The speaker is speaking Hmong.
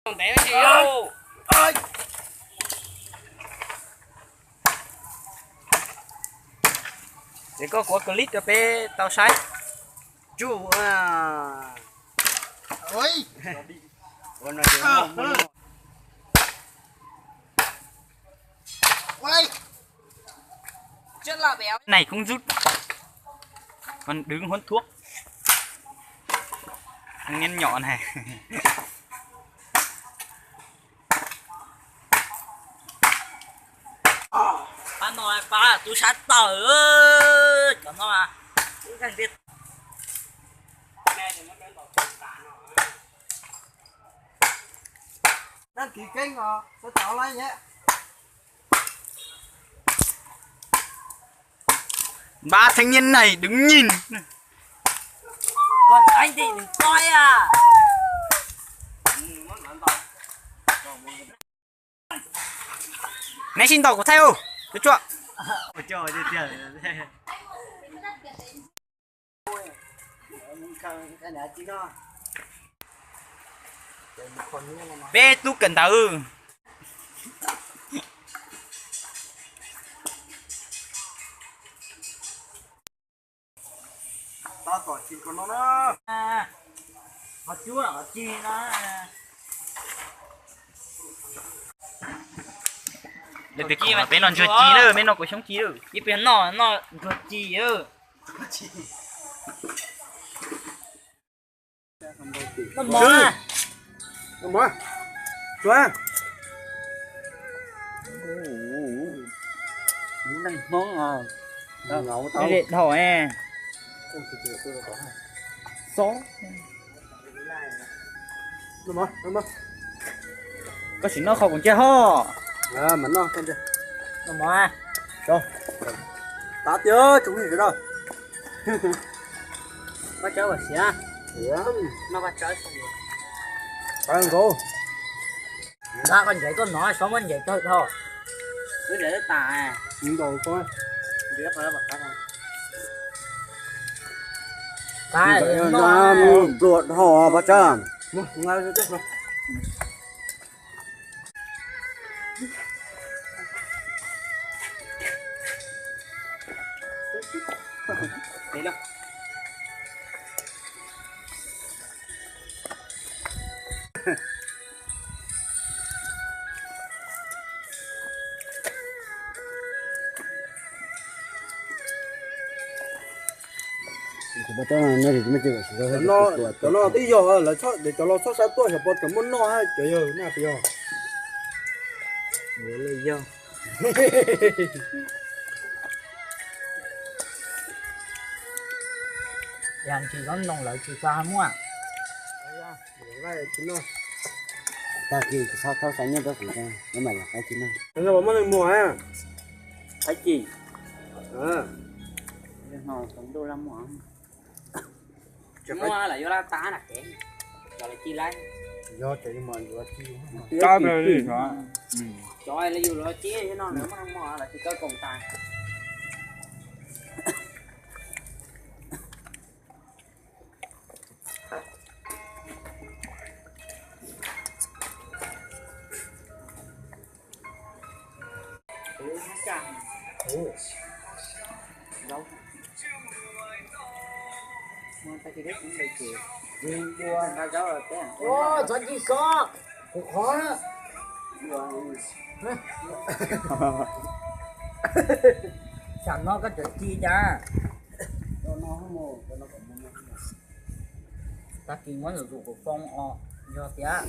Ntev. Ces koj kuav clip rau peb tau saib. Tsuj. Này cũng rút. Còn đứng huấn thuốc. Thằng nhăn nhọ này. Pab no pab tub sab tawm, cov no tub sab tiag. Đăng ký kênh, số chó like nhé. Ba thanh niên này đứng nhìn. Còn anh thì đừng coi à. Neb sib ntaus kuv thaij ub, tub tsuag. Peb tub kawm ntawv. Peb no ntsuag ci lawm, peb no kuv xyoob ci lawm. Ib pliag noj noj ntsuag ci. Noj mov, noj mov. Neeg Hmoob os. Dhau. Xob. Koj sim noj qhov kuv ntsia ho. Noj mov. Tav tias tsis ua li da. Paj Tsawb ua siav. Noj Paj Tsawb. Nqa koj ncaim tuaj no, Xyoob muab ncaim tawg dhau. Wb ncaim tas. Pluas dhau Paj Tsawb. Cov no twb yog lawv, cov los txhob saib tuaj xyov puas tseem muaj noj, cov yog na puas yog? Yog. Yog tsis zoo noj lawv tsis tau muaj. Tag kis kuv txhob thaub xav nyiaj rau kuv, kuv mam yog qaib ci noj. Muaj leej muag, qaib ci. Muaj lawv yuav laj tab na kev, cov lawv ci lawm. Yog cov yuav mas yuav ci. Cov lawv yuav los ci no lawv muaj leej muag lawv tsis kaw koom tas. Txhob ci xob, kuv qhov. Xam no koj tseem ci cas. Tag kis muab ntxuam ntxuam kuv foo os, yog tias.